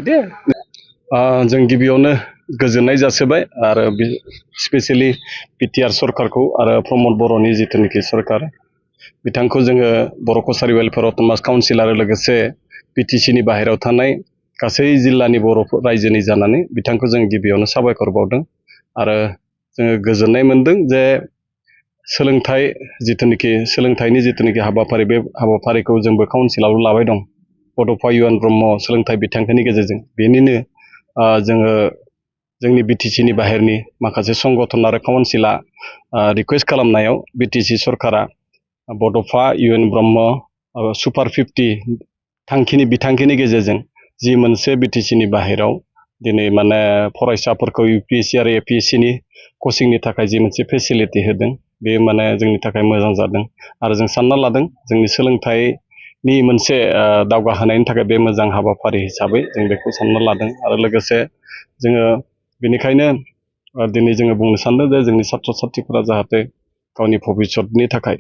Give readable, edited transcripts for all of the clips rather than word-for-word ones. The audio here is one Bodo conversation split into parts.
दे जों गिबियावनो गोजोननाय जासिबाय आरो स्पेसियेलि बिटिआर सरकारखौ आरो प्रमद बर'नि जिथुनिखि सरकार बिथांखौ जोङो बर' कसारि वेलफेयार अट'नमास काउन्सिल आरो लोगोसे बिटिसिनि बाहेरायाव थानाय गासै जिल्लानि बर' रायजोनि जानानै बिथांखौ जों गिबियावनो साबायखर बावदों आरो जोङो गोजोननाय मोनदों जे सोलोंथाइनि जिथुनिखि हाबाफारि बे हाबाफारिखौ जोंबो काउन्सिलाव लाबाय दं बड'फा इउएन ब्रह्म सोलोंथाइ बिथांखिनि गेजेरजों बेनिनो जोङो जोंनि बिटिसिनि बाहेरनि माखासे संगठन आरो काउन्सिला रिकुवेस्ट खालामनायाव बिटिसि सरकारा बड'फा इउएन ब्रह्म सुपार 50 बिथांखिनि गेजेरजों जि मोनसे बिटिसिनि बाहेराव दिनै माने फरायसाफोरखौ इउपिएससि आरो एपिएससिनि कचिंनि थाखाय जि मोनसे फेसिलिटि होदों बे माने जोंनि थाखाय मोजां जादों आरो जों सानना लादों जोंनि सोलोंथाइनि मोनसे दावगाहोनायनि थाखाय बे मोजां हाबाफारि हिसाबै जों बेखौ सानना लादों आरो लोगोसे जोङो बेनिखायनो दिनै जोङो बुंनो सानदों जे जोंनि साथ्र साथ्रिफोरा जाहाथे गावनि भबिसतनि थाखाय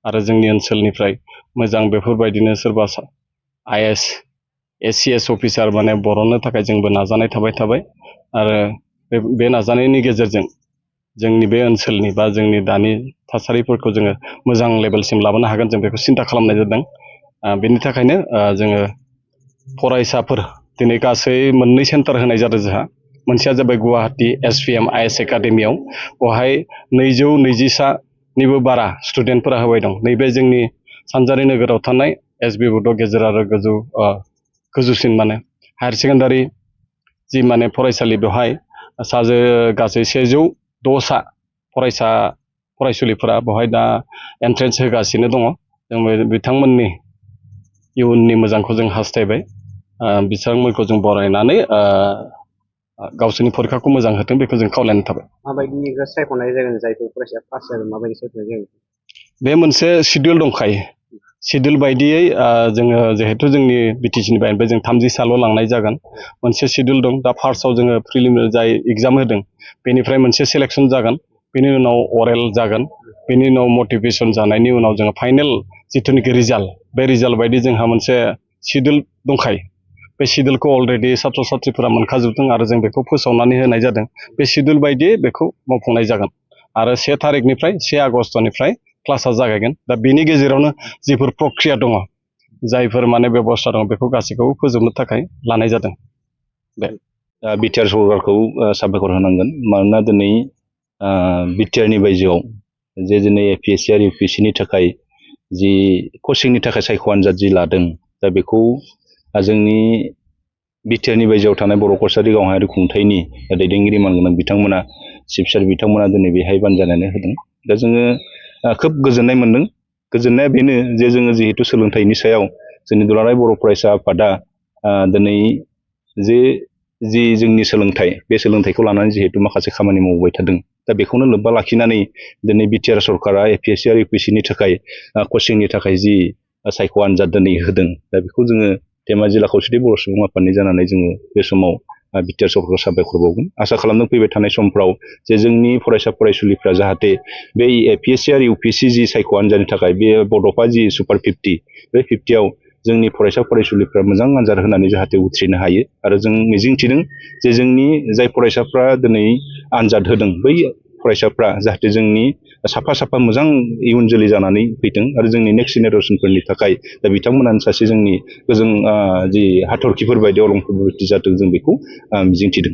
आरो जोंनि ओनसोलनिफ्राय मोजां बेफोरबायदिनो सोरबा आइएएस एसिएस अफिसार माने बरननो थाखाय जोंबो नाजानाय थाबाय आरो बे नाजानायनि गेजेरजों जोंनि बे ओनसोलनि बा जोंनि दानि थासारिफोरखौ जोङो मोजां लेभेलसिम लाबोनो हागोन जों बेखौ सिन्था खालामनाय जादों बेनि थाखायनो जोङो फरायसाफोर दिनै गासै 2 सेन्टार होनाय जादों जोंहा मोनसेया जाबाय गुवाहाटी एसपिएम आइएस एकाडेमियाव बेवहाय 220निबो बारा स्टुडेन्टफोरा होबाय दं नैबे जोंनि सानजारि नोगोराव थानाय एसबि बड' गेजेर आरो गोजौसिन माने हायार सेकेन्डारि जि माने फरायसालि बेवहाय गासै 106 फरायसुलिफोरा बेवहाय दा एन्ट्रेन्स होगासिनो दङ जों बिथांमोननि इयुननि मोजांखौ जों हास्थायबाय बिथांमोनखौ जों बरायनानै गावसोरनि फरिखाखौ मोजां होथों बेखौ जों खावलायनाय थाबाय माबायदि सायख'नाय जागोन जायफोर फरायसाया पास जागोन माबायदि सायख'नाय जागोन बे मोनसे शिडिउल दंखायो शिडिउल बायदियै जोङो जिहेथु जोंनि बिटिसिनि बायनिफ्राय जों 30 साल' लांनाय जागोन मोनसे शिडिउल दं दा फार्स्टआव जोङो प्रिलिमिनारि जाय एग्जाम होदों बेनिफ्राय मोनसे सिलेक्सन जागोन बेनि उनाव अरेल जागोन बेनि उनाव मटिभेसन जानायनि उनाव जोङो फाइनेल जिथुनिखि रिजाल्ट बे रिजाल्ट बायदि जोंहा मोनसे शिडिउल दंखायो बे शिडिउलखौ अलरेडि साथ्र साथ्रिफोरा मोनखाजोबदों आरो जों बेखौ फोसावनानै होनाय जादों बे शिडिउल बायदियै बेखौ मावफुंनाय जागोन आरो 1 तारिखनिफ्राय 1 आगस्टनिफ्राय क्लासा जागायगोन दा बेनि गेजेरावनो जिफोर प्रक्रिया दङ जायफोर माने बेबस्था दङ बेखौ गासैखौबो फोजोबनो थाखाय लानाय जादों बिटिआर सरकारखौ साबायखर होनांगोन मानोना दिनै बिटिआरनि बायजोआव जे दिनै एपिएससि आरो इउपिएससिनि थाखाय जि कचिंनि थाखाय सायख' आनजाद जि लादों दा बेखौ जोंनि बिटिआरनि बायजोआव थानाय बर' कसारि गावहारि खुंथायनि दैदेनगिरि मानगोनां बिथांमोना चिफ सार बिथांमोना दिनै बेहाय बानजायनानै होदों दा जोङो खोब गोजोननाय मोनदों गोजोननाया बेनो जे जोङो जिहेतु सोलोंथाइनि सायाव जोंनि दुलाराय बर' फरायसा आफादा दिनै जि जोंनि सोलोंथाइ बे सोलोंथाइखौ लानानै जिहेतु माखासे खामानि मावबाय थादों दा बेखौनो लोब्बा लाखिनानै दिनै बिटिआर सरकारा एपिएससि आरो इउपिएससिनि थाखाय कचिंनि थाखाय जि सायख' आनजाद दिनै होदों दा बेखौ जोङो धेमाजि जिल्ला खौसेथि बर' सुबुं आफादनि जानानै जोङो बे समाव बिटिआर सरकारखौ साबायखर बावगोन आसा खालामदों फैबाय थानाय समफ्राव जे जोंनि फरायसा फरायसुलिफ्रा जाहाथे बे एपिएससि आरो इउपिएससि जि सायख' आनजादनि थाखाय बे बड'फा जि सुपार 50 बे 50आव जोंनि फरायसा फरायसुलिफ्रा मोजां आनजाद होनानै जाहाथे उथ्रिनो हायो आरो जों मिजिंथिदों जे जोंनि जाय फरायसाफ्रा दिनै आनजाद होदों बै फरायसाफ्रा जाहाथे जोंनि साफा मोजां इयुन जोलै जानानै फैथों आरो जोंनि नेक्स्ट जेनेरेसनफोरनि थाखाय दा बिथांमोनानो सासे जोंनि गोजों जि हाथरखिफोर बायदि अलंफोर जाथों जों बेखौ मिजिंथिदों।